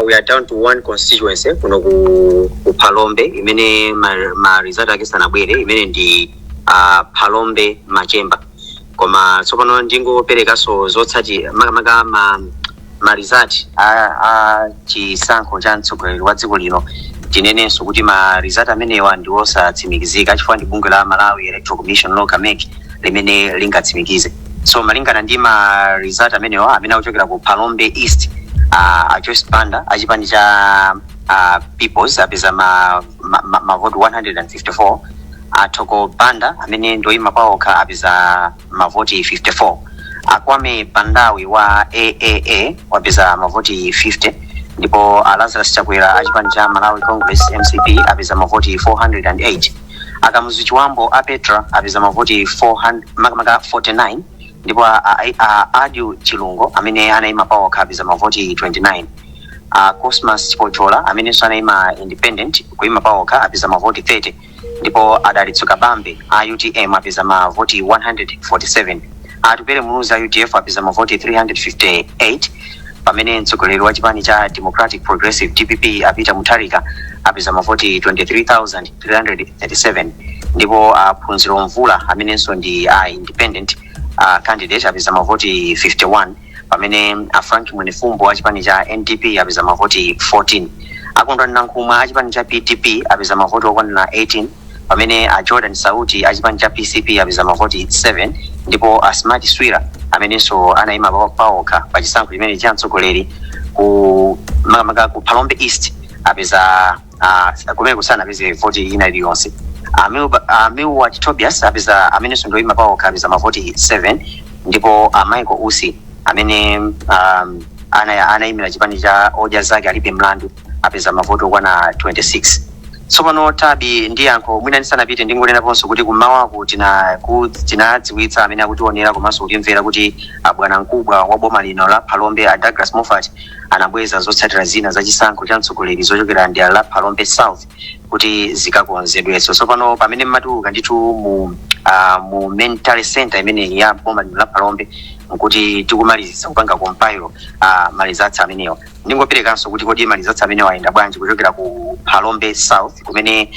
We are down to one constituency kuno ku Phalombe imene ma result ake sanabwere, imene ndi Phalombe Machemba. Koma tsopano ndingoperekanso zotsati makamaka ma result a chisankho cha mtsogoleri wa dziko lino. Tinenenso kuti ma result amenewa ndi osatsimikizika chifukwa ndi bungwe la Malawi Electoral Commission lokha, MEC, limene lingatsimikize. So malingana ndi ma result amenewa amene akuchokera ku Phalombe East, a Joyce Banda achipani cha Peoples apeza mavoti 154. Athoko Banda amene ndoyima paokha apeza mavoti 54. Akwame Bandawi wa AAA wapeza mavoti 50, ndipo a Lazarus Chakwera achipani cha Malawi Congress, MCP, apeza mavoti 408. Akamuzu Chiwambo a Petra apeza mavoti 400, makamaka 49, ndipo a Adu Chilungo amene anayima paokha apeza mavoti 29. Cosmas Chipochola amenenso anayima independent, kuyima paokha, apeza mavoti 30, ndipo Adalitso Kabambe a UTM apeza mavoti 147. Atupele Muluzi a UDF apeza mavoti 358, pamene mtsogoleri wa chipani cha Democratic Progressive, DPP, a Peter Mutharika apeza mavoti 23,337, ndipo Phunziro Mvula amenenso ndi a independent candidate apeza mavoti 51, pamene a Frank Mwenefumbo a chipani cha NDP apeza mavoti 14. Akondwani Nankhumwa a chipani cha PDP apeza mavoti okwanira 18, pamene a Jordan Sauti a chipani cha PCP apeza mavoti 7, ndipo a Smart Swira amenenso anayima paokha pa chisankho chimene cha mtsogoleri ku makamaka ku Phalombe East apeza, kumene kusanapeze voti ina iliyonse. Milward Tobias apeza, amenenso ndoyima paokha, apeza mavoti 7, ndipo Michael Usi amene anayimira chipani cha Odya Zake Alibe Mlandu apeza mavoti okwana 26. Tsopano tabi ndi yankho, mwina ndisanapite ndingonenaponso kuti kummawaku tinadziwitsa amene akutionera komanso kutimvera kuti abwana mkubwa wa boma lino la Phalombe, a Douglas Moffat, anabweza zotsatira zina za chisankho cha mtsogoleri zochokera ndi la Phalombe South kuti zikakonzedwenso. Tsopano pamene mmatuluka ndithu mu main tally center imeneyi ya boma lino la Phalombe, nkuti tikumalizitsa kupanga compile ma results amenewa. Ndingoperekanso kuti kodi ma results amenewa ayenda bwanji kuchokera ku Phalombe South, kumene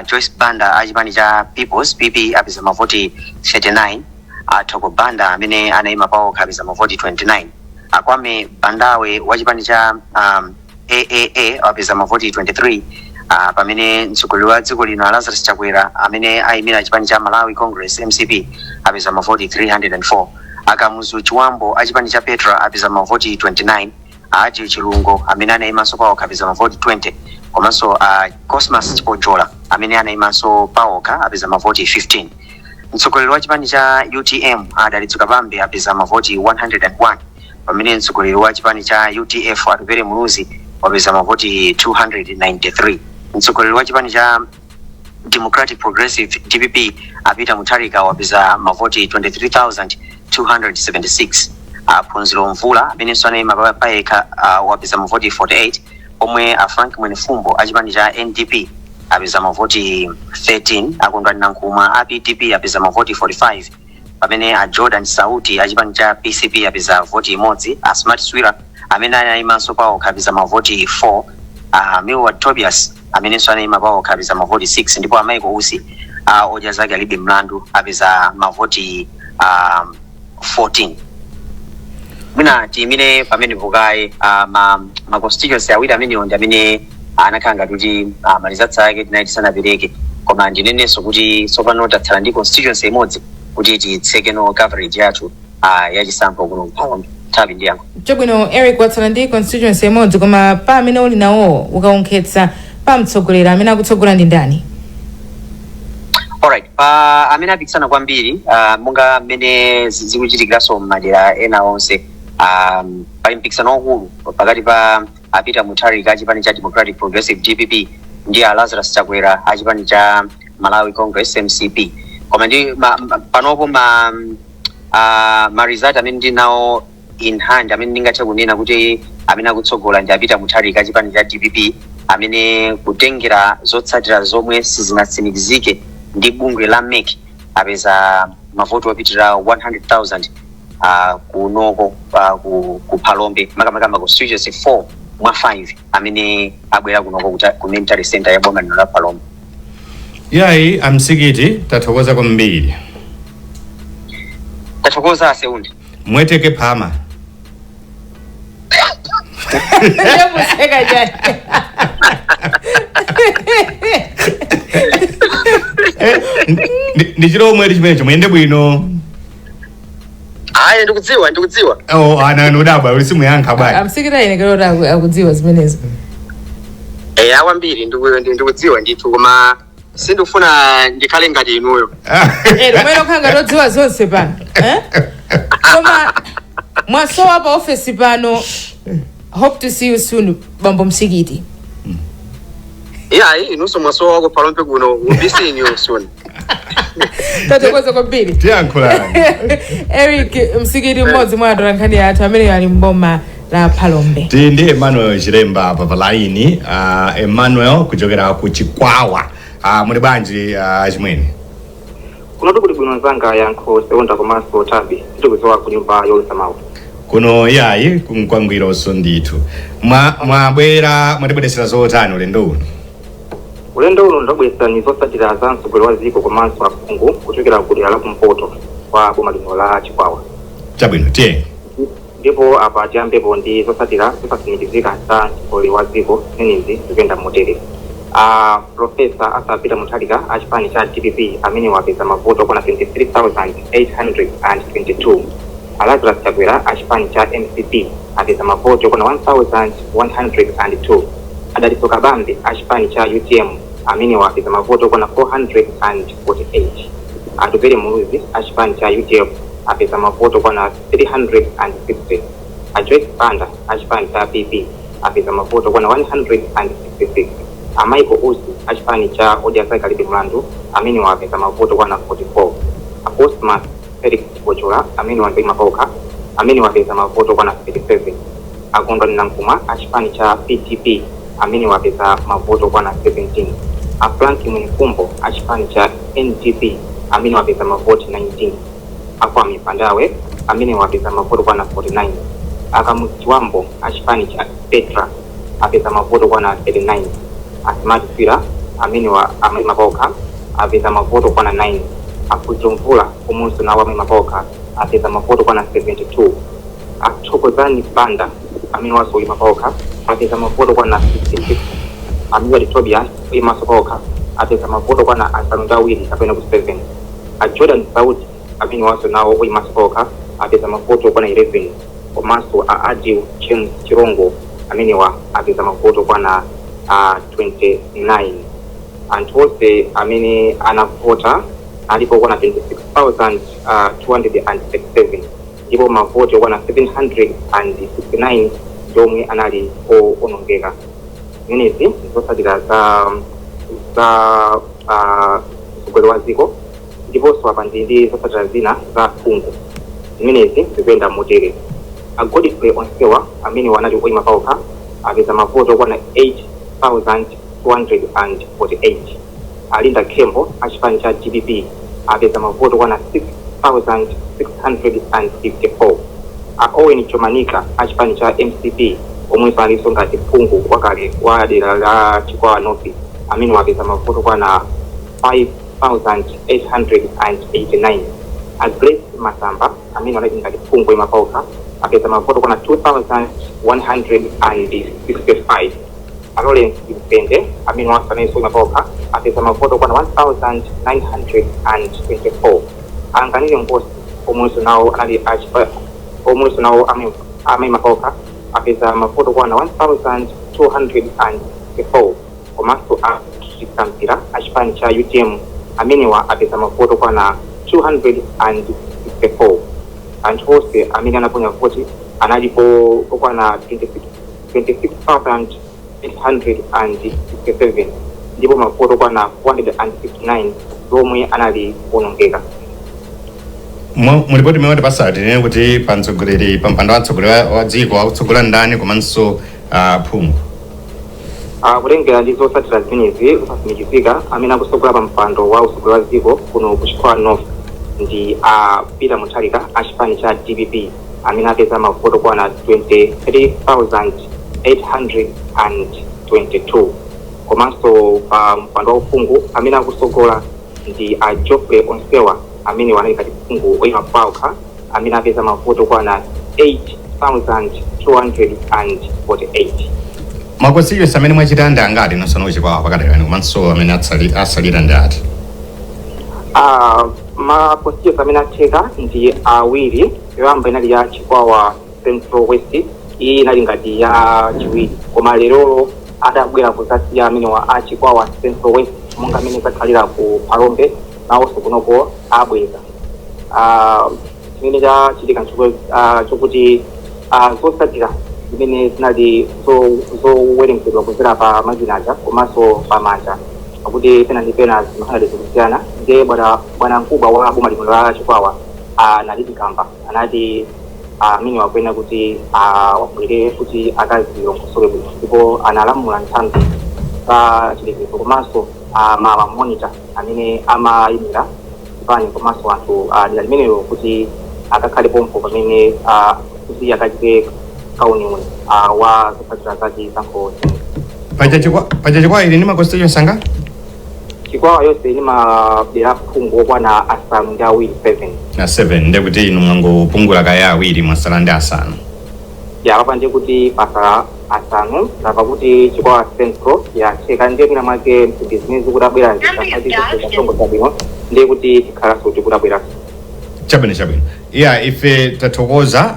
Joyce Banda achipani cha Peoples, PP, apeza mavoti 39. Thoko Banda amene anayima paokha apeza mavoti 29. Akwame Bandawe wa chipani cha AAA apeza mavoti 23, pamene mtsogoleri wa dziko lino Lazarus Chakwera amene ayimira chipani cha Malawi Congress, MCP, apeza mavoti 304. Akamuzu Chiwambo achipani cha Petra apeza mavoti 29. Aji Chilungo amene anayimanso paokha apeza mavoti 20, komanso Cosmas Chipochola amene anayimanso paokha apeza mavoti 15. Mtsogoleri wa chipani cha UTM, Adalitso Kabambe, apeza mavoti 101, pamene mtsogoleri wa chipani cha UDF, Atupele Muluzi, wapeza mavoti 293. Mtsogoleri wa chipani cha Democratic Progressive, DPP, a Peter Mutharika wapeza mavoti 23,276. Phunziro Mvula amenenso anayima payekha wapeza mavoti 48, pomwe a Frank Mwenefumbo achipani cha NDP apeza mavoti 13. Akondwani Nankhumwa a PDP apeza mavoti 45, pamene a Jordan Sauti achipani cha PCP apeza voti imodzi. A Smart Swira amene anayimanso paokha apeza mavoti 4. Milward Tobias amenenso anayima paokha apeza mavoti 6, ndipo a Michael Usi Odya Zake Alibe Mlandu apeza mavoti 14. Mwina tiyimire pamene pokaye. Ma constituency awiri amenewo ndi amene anakhala ngati kuti ma results ake tinali tisanapereke, koma ndinenenso kuti tsopano tatsala ndi constituency imodzi kuti titsekeno coverage yathu yachisankho kuno Mphalombe. Thabi ndi yankho. Chabwino, Eric, watsala ndi constituency imodzi, koma pa amene uli nawo, ukaonkhetsa pa mtsogoleri amene akutsogola ndi ndani? Alright, pa amene apikisana kwambiri, monga mmene zikuchitikiranso m'madera ena onse, pali mpikisano waukulu pakati pa a Peter Mutharika achipani cha Democratic Progressive, DPP, ndi a Lazarus Chakwera achipani cha Malawi Congress, MCP. Koma ndi panopo ma result amene ndinawo in hand, amene ndingathe kunena kuti amene akutsogola ndi a Peter Mutharika achipani cha DPP, amene kutengera zotsatira zomwe sizinatsimikizike ndi bungwe la MEC apeza mavoti opitirira 100,000 kunoko ku Phalombe, makamaka ma constituency 4. mwa 5 amene abwera kunoko ku military center ya boma lino la Phalombe. Yayi, amsikiti, tathokoza kwambiri. Tathokoza, aseundi. Mweteke phama. Ndiyamuseka chani? Eh, ndi chilomwe chimenecho, muyende bwino. Ayi, ndikudziwa, ndikudziwa. Oh, ana nodabwa uli simuyankha bwana. Amsikiti ayenekera kuti akudziwa zimenezo. Eya, kwambiri, ndikudziwa ndithu, koma sindikufuna ndikhale ngati inuyo. Eh, lomwe lokhanga todziwa zonse pano, eh? Koma mwasowa pa ofesi pano. Hope to see you soon, bambo Msikiti. Iyayi, inunso mwasowa ku Phalombe kuno. We'll be seeing you soon. Tathokoza kwambiri. Tiyankhulani. Eric Msikiti, mmodzi mwa atolankhani athu amene ali mboma la Phalombe. Tili ndi Emmanuel Chilemba apa pa laini. Emmanuel kuchokera ku Chikwawa, muli bwanji, chimwene? Kunotu kuli bwino, nzanga Yankho Seunda komanso Tabi. Tikuzowa ku nyumba yolutsa mawu. Kuno yayi, kumkwangwironso ndithu. Mwabwera mwatibweretsera zotani ulendo uno? Ulendo uno ndabweretsa ni zotsatira za mtsogoleri wa dziko komanso aphungu kuchokera ku dera la kumpoto kwa boma lino la Chikwawa. Chabwino, tiye. Ndipo apa tiyambepo ndi zotsatira zosatsimikizika za mtsogoleri wa dziko. Zimenezi zikuyenda motere: a Professor Arthur Peter Mutharika a chipani cha DPP amene wapeza mavoto okwana 23,822. A Lazarus Chakwera a chipani cha MCP apeza mavoto okwana 1102. Adalitso Kabambe a chipani cha UTM amene wapeza mavoto okwana 448. Atupele Muluzi a chipani cha UDF apeza mavoto okwana 360. A Joyce Banda a chipani cha PP apeza mavoto okwana 166. A Michael Usi a chipani cha Odya Zake Alibe Mlandu amene wapeza mavoto okwana 44. A Cosmas Felix Chipochola amene wapeza mapauka amene wapeza mavoto okwana 37. Akondwani Nankhumwa a chipani cha PDP amene wapeza mavoto okwana 17. A Frank Mwenifumbo a chipani cha NDP amene wapeza mavoti 19. Akwame Pandawe amene wapeza mavoto okwana 49. Akamuchiwambo a chipani cha Petra apeza mavoto okwana 39. Asmart Fira amene wa amene apeza mavoto okwana 9. Aphunziro Mvula komanso nawo amene mapauka apeza mavoto okwana 72. Athokozani Banda amene waso mapauka apeza mavoto okwana 66. Amiwali Tobias oyimaso pauka apeza mavoto okwana 7 kapena ku 7. A Jordan Sauti amene waso nawo oyimaso pauka apeza mavoto okwana 11, komanso a Adil James Chirongo amenewa apeza mavoto okwana 29. Anthu onse amene anavota alipo okwana 26,237, ndipo mavoti okwana 769 ndiomwe anali owonongeka. Zimenezi zotsatira za mtsogoleri wa dziko. Ndiponso apa ndili ndi zotsatira zina za phungu. Zimenezi zikuyenda motere: a Godfrey Onsewa amene wanali oyima paokha apeza mavoto okwana 8248. Alinda Khembo a chipani cha DPP apeza mavoto okwana 6654. A Owen Chomanika a chipani cha MCP, omwenso alinso ngati phungu wakale wa dera la Chikwawa North, amene wapeza mavoto okwana 5889. A Grace Masamba amene anali ngati phungu oyima paokha apeza mavoto okwana 2165. A Lawrence Mpende amene wasanenso oyima paokha apeza mavoto okwana 1924. Anganile Ngosi omwenso nawo anali omwenso nawo amayima paokha apeza mavoto okwana 1204, komanso a Chisampira a chipani cha UTM amenewa apeza mavoto okwana 264. Anthu onse amene anaponya voti analipo okwana 26,867, ndipo mavoto okwana 459 lomwe anali kuwonongeka. Mulipoti imene watipasa, tinene kuti pa mtsogoleri, pa mpando wa mtsogoleri wa dziko akutsogola ndani komanso phungu? Kutengera ndi zotsatira zimenezi zosatsimikizika, amene akutsogola pa mpando wa utsogoleri wa dziko kuno ku Chikwawa North ndi a Peter Mutharika a chipani cha DPP amene apeza mavoto okwana 822. Komanso pa mpando wa uphungu, amene akusogola ndi a Geoffrey Onsewa, amene wanali ngati phungu oyima pawokha, amene apeza mavoti okwana 8248. Ma constituency amene mwachita ndi angati nonsanu kuChikwawa pakadali, komanso amene asalira ndi ati? Ma constituency amene atheka ndi awiri. Yoyamba inali ya Chikwawa Central West, iyi inali ngati ya chiwiri, koma lerolo adabwera kuzasiya amene wa a Chikwawa Central West, monga amene zakhalira ku Phalombe, nawonso kunoko abweza. Chimene chachitika chokuti zotsatira zimene zinali zowerengedwa kudzera pa makinaja komanso pa manja, pakuti pena ndi pena zimakhala zikusiyana. Ndiye bwana mkubwa wa boma lino la Chikwawa, anali Kamba, anati amene wakwena kuti wabwerere kuti akazilongosole bwino, ndipo analamula nthambi za chitetezo komanso ma monitor amene amayimira chipani komanso anthu dera limenelo kuti akakhale pompo pamene kuti akachite kauniuni wa zotsatira za chisankho chimenechi. Paja Chikwawa ili ndi ma constituency angati? Chikwawa yonse ili madera phungu okwana asanu ndi awiri, 7. Na 7, ndekuti inu mwangopungula kaya awiri, mwasala ndi asanu. Ya, papa ndiye kuti pasala asanu, pakuti Chikwawa Central yatheka. Ndiye mwina mwake mphindi zimene zikutabwera zisongoza bwino, ndiye kuti tikhalanso tikutabweranso. Chabwino, iya, ife tathokoza.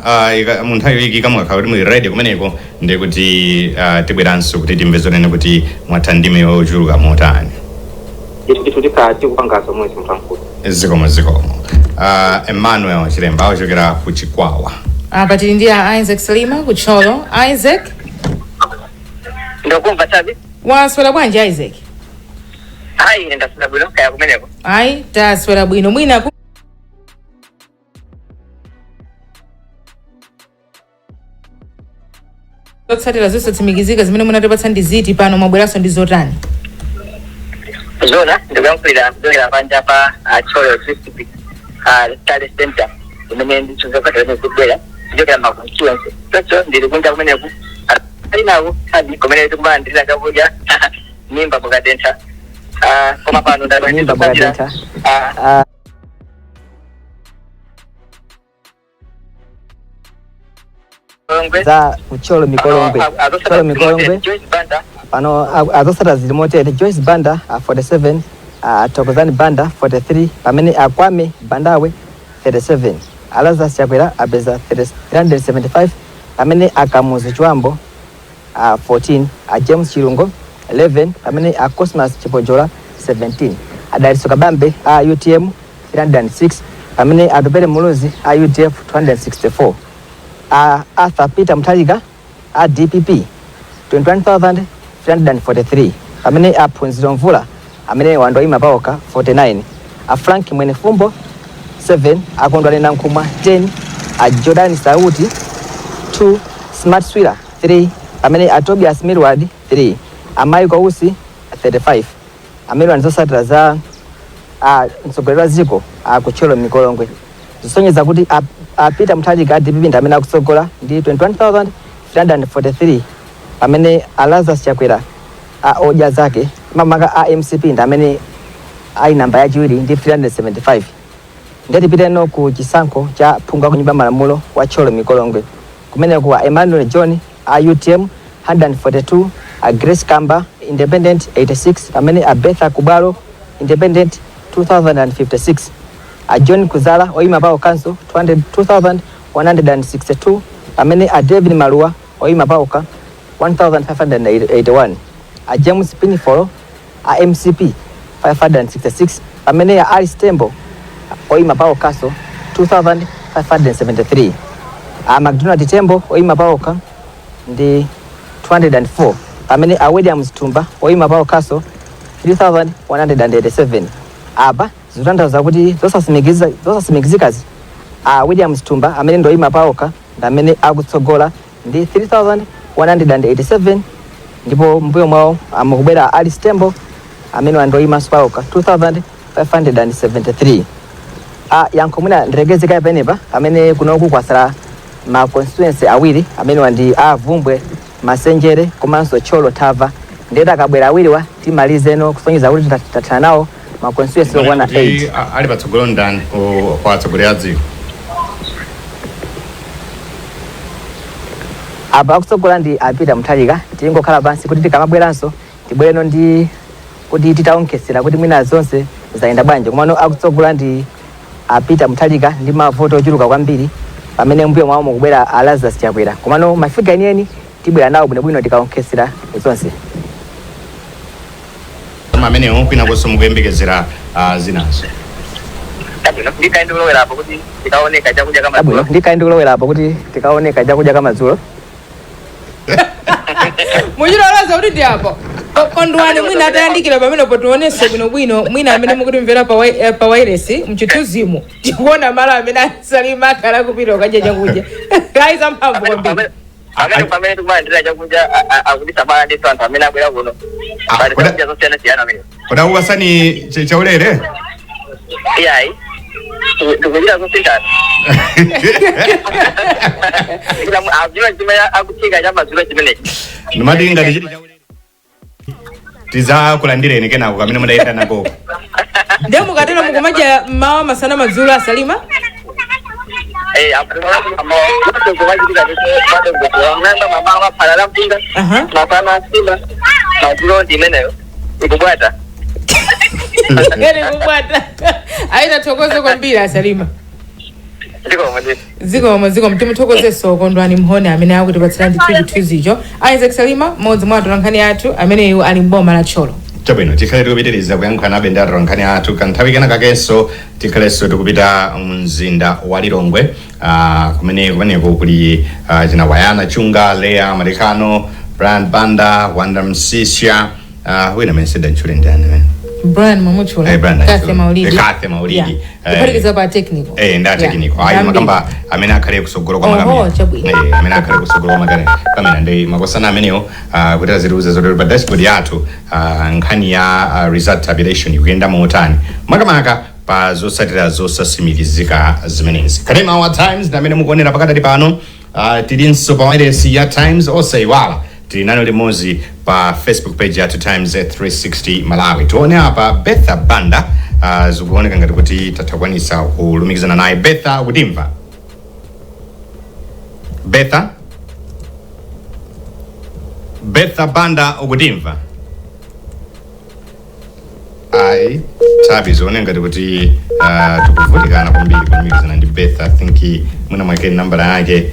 Mu nthawi yoyikika mukakhala kuti muli ready kumeneko, ndiye kuti tibweranso kuti timve zonene kuti mwatha ndime yochuluka motani. Ndithu, tikhala tikupanga zomwe zimtamkulu. Zikomo, zikomo. Emmanuel Chilemba ochokera ku Chikwawa. Apa tili ndi a Isaac Salima ku Thyolo. Isaac. Ndakumva chabe. Waswera bwanji, Isaac? Hayi, ine ndaswera bwino, kaya kumeneko? Ayi, taswera bwino. Mwina zotsatira zosatsimikizika zimene munatipatsa ndi ziti? Pano mwabweranso ndi zotani? Zona ndikuyankhulira kuchokera panja pa Thyolo District Tally Center, imene ndithu zotsatira zimene zikubwera kuchokera ma constituency. Choncho ndili kunja kumeneku, ali nawo adi kumene tikumalandira chakudya, mimba mukatentha. Koma pano Mimba ndabwera mukatentha. Za kuThyolo Mikolongwe, Thyolo Mikolongwe. Joyce Banda. Pano azosata zili motere: Joyce Banda 47, Thokozani Banda 43, pamene Akwame Bandawe 37. Alazarus Chakwera apeza 375, pamene Akamuzu Chiwambo 14, a James Chilungo 11, pamene a Cosmas Chipojola 17. Adaliso Kabambe a UTM 306, pamene Atupele Muluzi a UDF 264. A Arthur Peter Mutharika a DPP 21,343, pamene a Phunziro Mvula, amene wandoyima paokha, 49. A Frank Mwenefumbo 7, Akondwani Nankhumwa 10, a Jordan Sauti 2, Smart Swira 3, pamene a Tobias Milward 3, a Michael Usi 35. Amene ndizosatira za mtsogoleri wa dziko akuThyolo Mikolongwe zisonyeza kuti a Peter Mutharika a DPP ndi amene akutsogola ndi 21,343, pamene a Lazarus Chakwera a odya zake mamaka a MCP ndi amene ali namba yachiwiri ndi 375. Ndetipiteno ku chisankho cha phungu wa kunyumba malamulo wa Thyolo Mikolongwe, kumeneko a Emmanuel John a UTM 142, a Grace Kamba independent 86, pamene a Betha Kubalo independent 2056. A John Kuzala oyima pawo council 2162, pamene a David Maluwa oyima pawokha 1581. A James Pinifolo a MCP 566, pamene a Alice Tembo oyima pawokhaso 2573. A McDonald Tembo oyima pawokha ndi 204, pamene a Williams Tumba oyima pawokhaso 3187. Apa zikutanthauza kuti zosasimikizikazi, a Williams Tumba amene ndoyima pawokha ndi amene akutsogola ndi 3187, ndipo mbuyo mwawo amukubwera a Alice Tembo amene wandoyimanso pawokha 2573. Yankho, mwina ndilekezeka penepa, amene kunoku kwasala ma constituency awiri, amene wandi a Vumbwe. Masenjere komanso Thyolo Thava. Ndeta akabwera awiriwa timalizeno kusonyeza kuti tathana nawo ma constituency okwana Kuti 8. Ali patsogolo ndani kwa atsogoleri a dziko? Apa akutsogola ndi a Peter Mutharika. Tingokhala pansi kuti tikamabweranso tibwereno ndi kuti titaonkhesera kuti mwina zonse zayenda bwanji, komano akutsogola ndi a Peter Mutharika ndi mavoti ochuluka kwambiri, pamene mbuyo mwawo mukubwera a Lazarus Chakwera, komano ma figure enieni tibwera nawo bwinobwino tikaonkhesera zonse. Amenewo kwinakonso mukuyembekezera zinazo. Chabwino, ndikae ndikulowerapo kuti tikaoneka chakudya Chabwino. kamadzulo. Ndikae ndikulowerapo kuti tikaoneka chakudya kamadzulo. Muchiloloza kuti ndi apo Kondwani mwina atayandikira pamenepo tionenso bwinobwino, mwina amene mukutimvera pa wireless mchithunzimu tikuona malo amene aSalima akhala kupita kukadya chakudya. Ayi, zamphamvu kwambiri. Pamene tikumalandira chakudya, akutisamala ndiso anthu amene abwera kuno. Pali zakudya zosiyanasiyana amene. Kodi akupasani chaulere? Iyayi, tikuchita zosinthana. Adziwa chimene akuphika chamadzulo chimenechi. Ndimati ngati chili chaulere tizakulandireni kenako kamene mudayenda nakoko. Ndiye mukatero mukumadya mmawa, masana, madzulo, aSalima? Eh, kumachitika namba mamawa phala la mpinga, masana nsima, madzulo ndi imeneyo ikubwata. Ere kubwata. Ayi, tathokoze kwambiri, aSalima. Ndikomo nditi. Zikomo, zikomo. Timuthokozeso Kondwani Mhone amene akutipatsira ndithu chithunzicho. Isaac Salima, mmodzi mwa atolankhani athu ameneyu ali mboma la Thyolo. Chabwino, tikhale tikupitiriza kuyankhula nabe ndi atolankhani athu. Kanthawi kena kakenso tikhalenso tikupita mumzinda wa Lilongwe, kumene kumeneko kuli chinawayana Chunga, Lea Marekano, Brian Banda, Wanda Msisha, wina amene sindantchule ndani amene? Brian mwamutchula. Brian. Kathe Maulidi. Kathe Maulidi. Yeah. Kuphatikiza pa technical. Nda technical ayi. Ndambiri. Makamba amene akhale kusogolo kwa Oho, makamera. chabwino. Amene akhale kusogolo kwa makamera kamera ndi makosana amenewo, kuti azitiuza zoti pa dashboard yathu nkhani ya result tabulation ikuyenda motani, makamaka pa zotsatira zosasimikizika zimenezi. Kanema wa Times ndi amene mukuonera pakadali pano. Tilinso pa wireless ya Times, osayiwala tili nalo limodzi pa Facebook page yathu, Times 360 Malawi. Tione apa Betha Banda. Zikuoneka ngati kuti tathakwanisa kulumikizana naye. Betha, ukutimva? Betha, Betha Banda, ukutimva? Ayi, tabi zikuoneka ngati kuti tikuvutikana kwambiri kulumikizana ndi Betha. I think mwina mwake nambala yake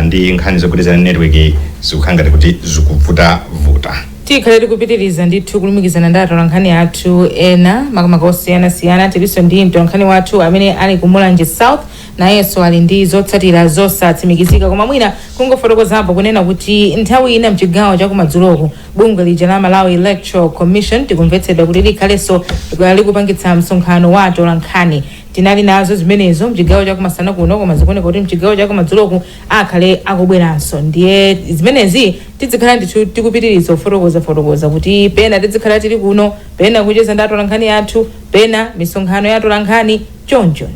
ndi nkhani zogwirizana network zikukhala ngati kuti zikuvutavuta. Tikhale tikupitiriza ndithu kulumikizana ndi atolankhani athu ena, makamaka osiyanasiyana. Tilinso ndi mtolankhani wathu amene ali ku Mulanje South, nayenso ali ndi zotsatira zosatsimikizika, koma mwina kungofotokozapo kunena kuti nthawi ina mchigawo chakumadzuloku bungwe lija la Malawi Electoral Commission tikumvetsedwa kuti likhalenso likupangitsa msonkhano wa atolankhani. Tinali nazo zimenezo mchigawo chakumasana kuno, koma zikuoneka kuti mchigawo chakumadzuloku akhale akubweranso. Ndiye zimenezi tizikhala ndithu tikupitiriza kufotokoza fotokoza kuti pena tizikhala tili kuno, pena kucheza ndi atolankhani athu, pena misonkhano ya atolankhani, choncho.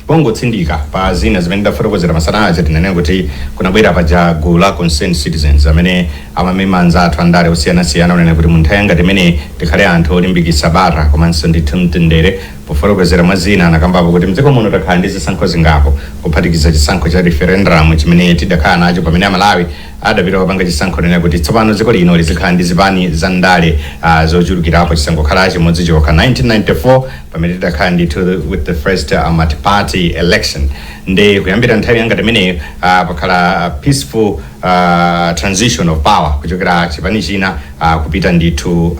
Pongotsindika pa zina zimene ndafotokozera masana aja, tinanena kuti kunabwera paja gulu la Concerned Citizens amene amamema anzathu andale osiyanasiyana, unena kuti munthawi yangati imene tikhale anthu olimbikitsa bata komanso ndithu mtendere. Pofotokozera mwa zina anakambapo kuti mdziko muno takhala ndi zisankho zingapo, kuphatikiza chisankho cha referendum chimene tidakhala nacho pamene Amalawi adapita kupanga chisankho nena kuti tsopano dziko lino lizikhala ndi zipani za ndale zochulukirapo, chisangokhala chimodzi chokha, 1994 pamene tidakhala ndithu with the first multi-party election. Ndi kuyambira nthawi yangati imeneyo pakhala peaceful transition of power kuchokera chipani china kupita ndithu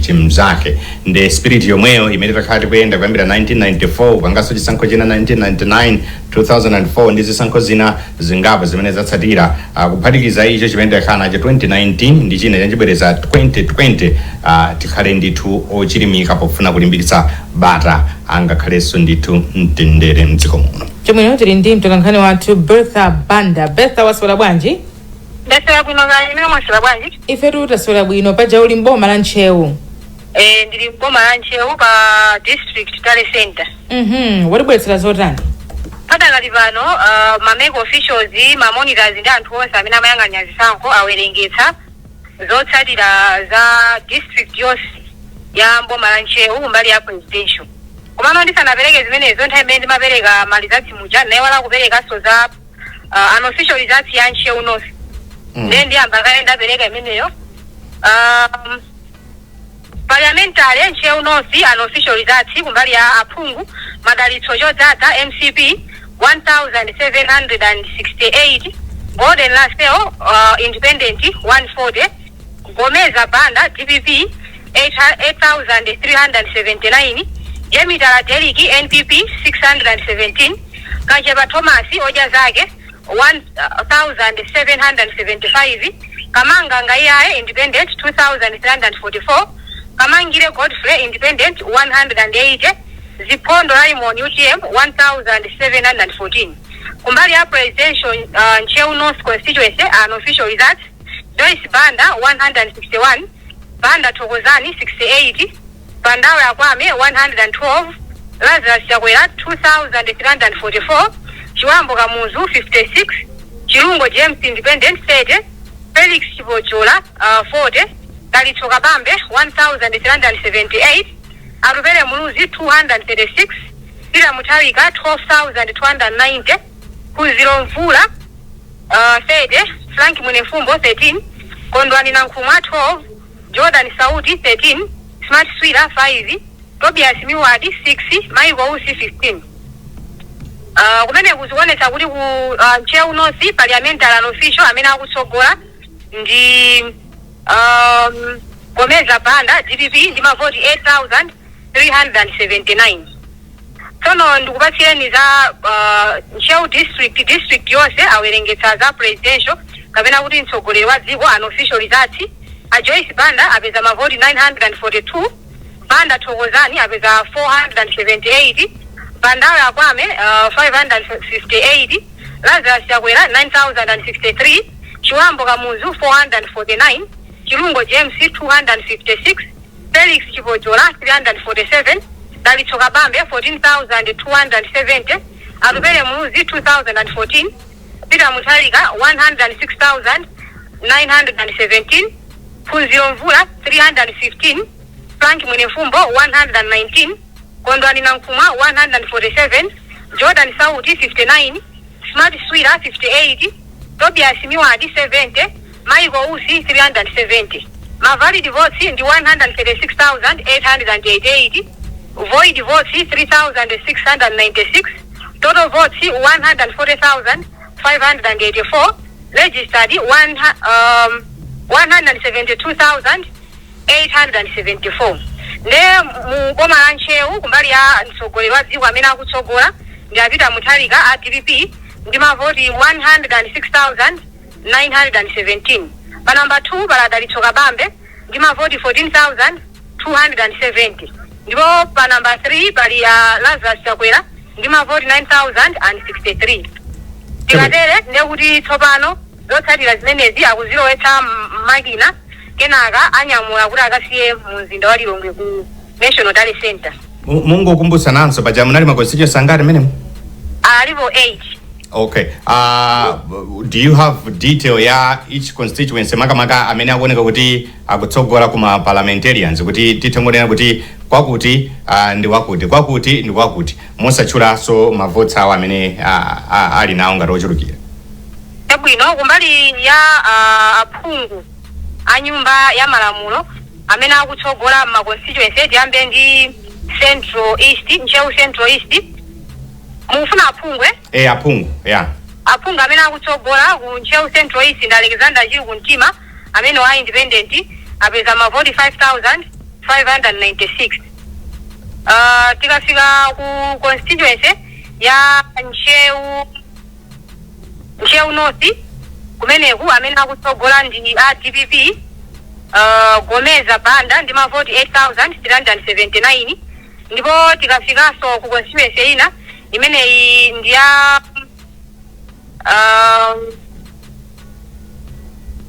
chimzake. Ndi spirit yomweyo imene takhala tikuyenda kuyambira 1994, panganso chisankho china 1999, 2004 ndi zisankho zina zingapo zimene zatsatira, kuphatikiza icho chimene takhala nacho 2019 ndi china chachibwereza 2020. Tikhale ndithu ochilimika pofuna kulimbikitsa bata angakhalenso ndithu mtendere mdziko muno. Chomweno tili ndi mtolankhani wathu Bertha Banda. Bertha, waswera bwanji? Ndaswera bwino, kaya imene mwaswera bwanji? Ifetu taswera bwino. Paja uli mboma la Ntcheu. Eh, ndili mboma la Ntcheu pa district tally center. Watibweretsera zotani? Padakali pano ma MEC officials, ma monitors ndi anthu onse amene amayang'anira zisankho awerengetsa zotsatira za district yonse ya mboma la Ntcheu mbali ya presidential. Komano ndisanapereke zimenezo, nthawi imene ndimapereka ma results muja nayiwala kuperekanso za unofficial results ya Ntcheu North. Ndiye ndiyamba kale ndapereka imeneyo. Parliamentary, Ntcheu North unofficial results, kumbali ya aphungu, Madalitso Chodzaza, MCP, 1768, Golden Lasel, independent, 140, Gomeza Banda, DPP, 8379, Jemitala Deriki, NPP, 617, Kacheba Thomas Oja Zake, 1775, Kamanga Ngaiyaye, independent, 2344, Kamangire Godfrey, independent, 180, Zipondo Raymond, UTM, 1714. Kumbali ya presidential, Ntcheu North constituency unofficial results, Joyce Banda 161, Banda Thokozani 68, Bandawe Akwame 112, Lazarus Chakwera 2344, Chiwambo Kamuzu 56, Chilungo James, independent, 30, Felix Chipochola 40, Dalitso Kabambe 1378, Atupele Muluzi 236, Peter Mutharika 12,290, Phunziro Mvula 30, Frank Mwenefumbo 13, Kondwani Nankhumwa 12, Jordan Sauti 13, Smart Swira 5, Tobias Miwadi 6, Michael Usi 15. Kumene kuzionetsa kuti ku Ntcheu North parliamentary unofficial amene akutsogola ndi Gomeza Banda, DPP, ndi mavoti 8379. Tsono ndikupatsireni za Ntcheu district. District yonse awerengetsa za presidential kapena kuti mtsogoleri wa dziko unofficial results, a Joyce Banda apeza mavoti 942, Banda Thokozani apeza 478, Bandawe Akwame 558, Lazarus Chakwera 9063, Chiwambo Kamuzu 449, Chilungo James 256, Felix Chipochola 347, Dalitso Kabambe 14,270, Atupele Muluzi 2014, Peter Mutharika 106,917, Phunziro Mvula 315, Frank Mwenefumbo 119, Kondwani Nankhumwa 147, Jordan Sauti 59, Smart Swira 58, Tobias Miwadi 70, Michael Usi 370. Ma valid votes ndi 136,888, void votes 3696, total votes 140,584, registered 172,874. Nde mu boma la Ntcheu kumbali ya mtsogoleri wa dziko amene akutsogola ndi a Peter Mutharika a DPP ndi mavoti 106,917. Pa namba 2 pala Dalitso Kabambe ndi mavoti 14,270, ndipo pa namba 3 pali ya Lazarus Chakwera ndi mavoti 9063. Tikatere ndekuti tsopano zotsatira zimenezi akuzilowetsa mmakina, kenaka anyamula kuti akasiye mu mzinda wa Lilongwe ku National Tally Center. Mungokumbutsananso, paja munali ma constituency angati menemo? Alipo 8. Okay, do you have detail ya each constituency, makamaka amene akuoneka kuti akutsogola kuma parliamentarians, kuti tithe kunena kuti kwakuti ndi wakuti, kwakuti ndi wakuti, mosatchulanso mavoti awo amene ali nawo ngati ochulukira? Chabwino, kumbali ya aphungu a nyumba ya malamulo amene akutsogola ma constituency, tiyambe ndi Central East, Ntcheu Central East. Mukufuna aphungu, eh? E, aphungu, ya. Aphungu amene akutsogola ku Ntcheu Central East ndi Alexander Chili Kumtima amene wa independent, apeza mavoti 5596. Tikafika ku constituency ya Ntcheu North, kumeneku amene akutsogola ndi a DPP, Gomeza Banda ndi mavoti 8379. Ndipo tikafikanso ku constituency ina imeneyi ndi ya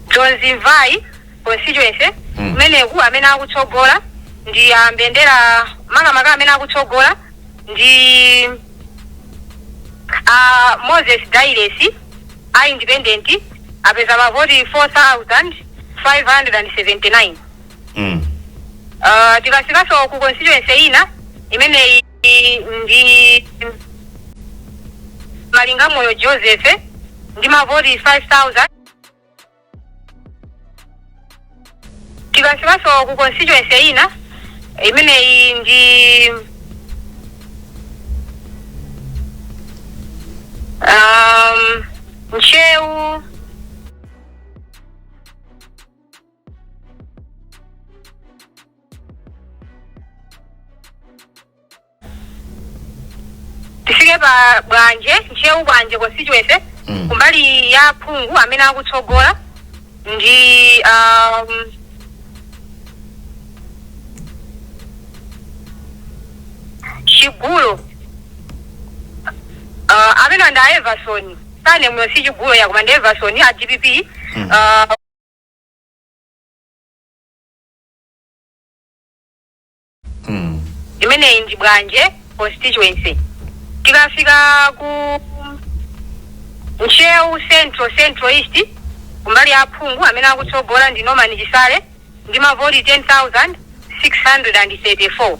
Dzonzi Mvai constituency, kumeneku amene akutsogola ndi a Mbendera, makamaka amene akutsogola ndi Moses Dailesi a independent apeza mavoti 4579. Tikafikanso ku constituency ina imeneyi ndi Malingamoyo Joseph ndi mavoti 5000. Tikafikanso ku constituency ina imeneyi ndi Ntcheu. Tifike pa Bwanje, Ntcheu Bwanje constituency. Kumbali ya phungu amene akutsogola ndi Chigulo, amene ndi a Everson sane muyo, si Chigulo yakoma ndi Everson a DPP. Imeneyi ndi Bwanje constituency. Tikafika ku Ntcheu Central, Central East, kumbali ya phungu amene akutsogola ndi Norman Chisale ndi mavoti 10,634.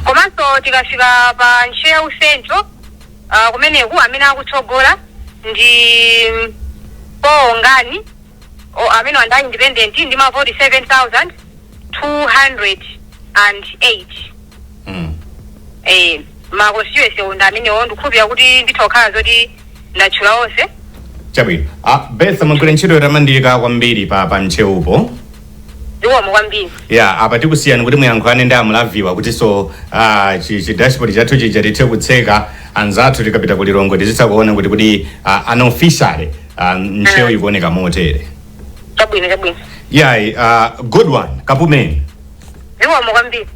Komanso tikafika pa Ntcheu Central, kumeneku amene akutsogola ndi Paul Ngani amene ndi independent ndi mavoti 7208. Ma constituency onda amenewo, ndikukhulupirira kuti nditha kukhala zoti ndatchula onse. Chabwino. Betha, mwagwira ntchito yotamandika kwambiri pa Ntcheupo. Zikomo kwambiri. Ya, apa tikusiyani kuti muyankhulane ndi amulaviwa kuti so chi dashboard chathu chija tithe kutseka, anzathu tikapita ku Lilongwe tizitha kuona kuti unofficially Ntcheu ikuoneka motere. Chabwino, chabwino. Yayi, good one, kapumeni. Zikomo kwambiri.